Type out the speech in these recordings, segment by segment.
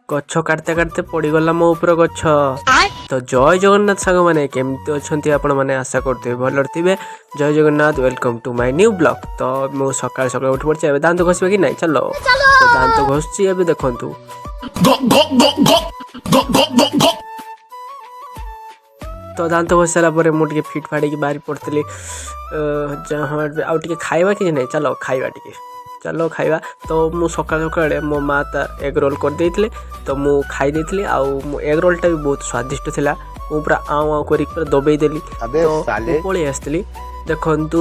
ଗଛ କାଟତେ କାଟତେ ପଡ଼ିଗଲା ମୋ ଉପର ଗଛ। ତ ଜୟ ଜଗନ୍ନାଥ ସାଙ୍ଗମାନେ, କେମିତି ଅଛନ୍ତି ଆପଣମାନେ? ଆଶା କରୁଥିବେ ଭଲରେ ଥିବେ। ଜୟ Jagannath, welcome to my new vlog। ତ ମୁଁ ସକାଳୁ ସକାଳୁ ଉଠି ପଡ଼ିଛି। ଏବେ ଦାନ୍ତ ଘଷିବା କି ନାହିଁ? ଚାଲ, ତ ଦାନ୍ତ ଘଷୁଛି ଏବେ, ଦେଖନ୍ତୁ। ତ ଦାନ୍ତ ଘଷି ସାରିଲା ପରେ ମୁଁ ଟିକେ ଫିଟ୍ ଫାଡ଼ିକି ବାହାରି ପଡ଼ିଥିଲି। ଯାହା ଆଉ ଟିକେ ଖାଇବା କିଛି ନାହିଁ? ଚାଲ ଖାଇବା ଟିକେ, ଚାଲ ଖାଇବା। ତ ମୁଁ ସକାଳ ସକାଳେ ମୋ ମା ତା ଏଗ୍ ରୋଲ୍ କରିଦେଇଥିଲେ, ତ ମୁଁ ଖାଇ ଦେଇଥିଲି। ଆଉ ମୋ ଏଗ୍ ରୋଲ୍ଟା ବି ବହୁତ ସ୍ୱାଦିଷ୍ଟ ଥିଲା। ମୁଁ ପୁରା ଆଉଁ ଆଉଁ କରିକି ପୁରା ଦବେଇ ଦେଲି। अबे ତ साले। ମୁଁ ପଳେଇ ଆସିଥିଲି, ଦେଖନ୍ତୁ,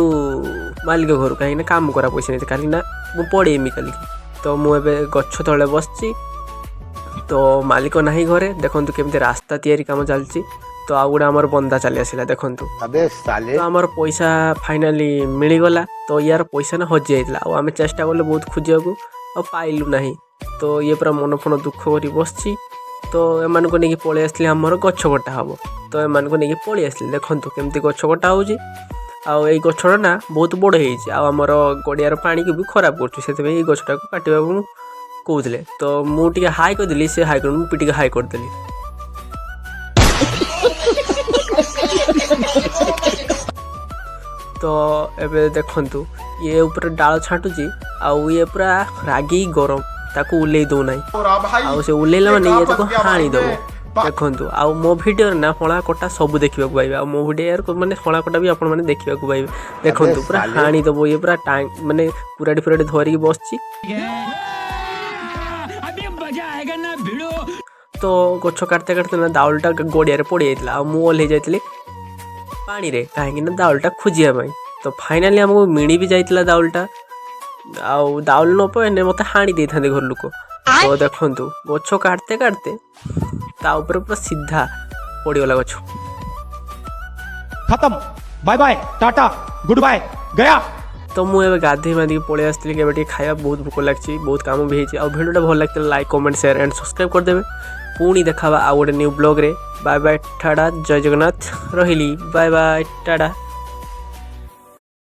ମାଲିକ ଘରୁ, କାହିଁକିନା କାମ କରା ପଇସା ନେଇଛି କାଲି ନା ମୁଁ ପଳେଇମି କାଲିକି। ତ ମୁଁ ଏବେ ଗଛ ତଳେ ବସିଛି। ତ ମାଲିକ ନାହିଁ ଘରେ। ଦେଖନ୍ତୁ କେମିତି ରାସ୍ତା ତିଆରି କାମ ଚାଲିଛି। ତ ଆଉ ଗୋଟେ ଆମର ବନ୍ଦା ଚାଲି ଆସିଲା, ଦେଖନ୍ତୁ। अबे साले। ତ ଆମର ପଇସା ଫାଇନାଲି ମିଳିଗଲା। ତ ୟାର ପଇସା ନା ହଜି ଯାଇଥିଲା, ଆଉ ଆମେ ଚେଷ୍ଟା କଲୁ ବହୁତ ଖୋଜିବାକୁ, ଆଉ ପାଇଲୁ ନାହିଁ। ତ ଇଏ ପୁରା ମନ ଫନ ଦୁଃଖ କରି ବସିଛି। ତ ଏମାନଙ୍କୁ ନେଇକି ପଳେଇ ଆସିଲି, ଆମର ଗଛ କଟା ହେବ। ତ ଏମାନଙ୍କୁ ନେଇକି ପଳେଇ ଆସିଲି। ଦେଖନ୍ତୁ କେମିତି ଗଛ କଟା ହେଉଛି। ଆଉ ଏଇ ଗଛଟା ନା ବହୁତ ବଡ଼ ହେଇଛି, ଆଉ ଆମର ଗଡ଼ିଆର ପାଣିକୁ ବି ଖରାପ କରୁଛି। ସେଥିପାଇଁ ଏଇ ଗଛଟାକୁ କାଟିବାକୁ ମୁଁ କହୁଥିଲେ। ତ ମୁଁ ଟିକେ ହାଇ କରିଦେଲି, ସେ ହାଇ କରି ମୁଁ ଟିକେ ହାଇ କରିଦେଲି। ତ ଏବେ ଦେଖନ୍ତୁ, ଇଏ ଉପରେ ଡାଳ ଛାଣ୍ଟୁଛି, ଆଉ ଇଏ ପୁରା ରାଗି ଗରମ, ତାକୁ ଓହ୍ଲେଇ ଦଉନାହିଁ। ଆଉ ସେ ଓହ୍ଲେଇଲା ମାନେ ଇଏ ତାକୁ ହାଣିଦେବ, ଦେଖନ୍ତୁ। ଆଉ ମୋ ଭିଡ଼ିଓରେ ନା ହଣା କଟା ସବୁ ଦେଖିବାକୁ ପାଇବେ, ଆଉ ମୋ ଭିଡ଼ିଓରେ ମାନେ ହଣା କଟା ବି ଆପଣମାନେ ଦେଖିବାକୁ ପାଇବେ। ଦେଖନ୍ତୁ, ପୁରା ହାଣିଦେବ ଇଏ, ପୁରା ମାନେ କୁରାଡ଼ି ଫୁରାଡ଼ି ଧରିକି ବସିଛି। अभी मजा आएगा ना भिड़ो। ତ ଗଛ କାଟତେ କାଟତେ ନା ଦାଉଲଟା ଗଡ଼ିଆରେ ପଡ଼ିଯାଇଥିଲା, ଆଉ ମୁଁ ଓହ୍ଲେଇ ଯାଇଥିଲି ପାଣିରେ, କାହିଁକି ନା ଦାଉଲଟା ଖୋଜିବା ପାଇଁ। ତ ଫାଇନାଲି ଆମକୁ ମିଳି ବି ଯାଇଥିଲା ଦାଉଲଟା। ଆଉ ଦାଉଲ ନ ପାଇଲେ ମୋତେ ହାଣି ଦେଇଥାନ୍ତେ ଘର ଲୋକ। ତ ଦେଖନ୍ତୁ, ଗଛ କାଟତେ କାଟତେ ତା ଉପରେ ପୁରା ସିଧା ପଡ଼ିଗଲା ଗଛ। खत्म, bye bye, tata, good bye, गया। ତ ମୁଁ ଏବେ ଗାଧେଇ ବାନ୍ଧିକି ପଳେଇ ଆସିଥିଲି କି ଏବେ ଟିକେ ଖାଇବା, ବହୁତ ଭୋକ ଲାଗିଛି, ବହୁତ କାମ ବି ହେଇଛି। ଆଉ ଭିଡ଼ିଓଟା ଭଲ ଲାଗିଥିଲା, like, comment, share and subscribe କରିଦେବେ। ପୁଣି ଦେଖାବା ଆଉ ଗୋଟେ ନ୍ୟୁ ବ୍ଲଗ୍ରେ। ବାଏ ବାଏ, ଟାଟା, ଜୟ ଜଗନ୍ନାଥ, ରହିଲି, ବାଏ ବାଏ, ଟାଟା।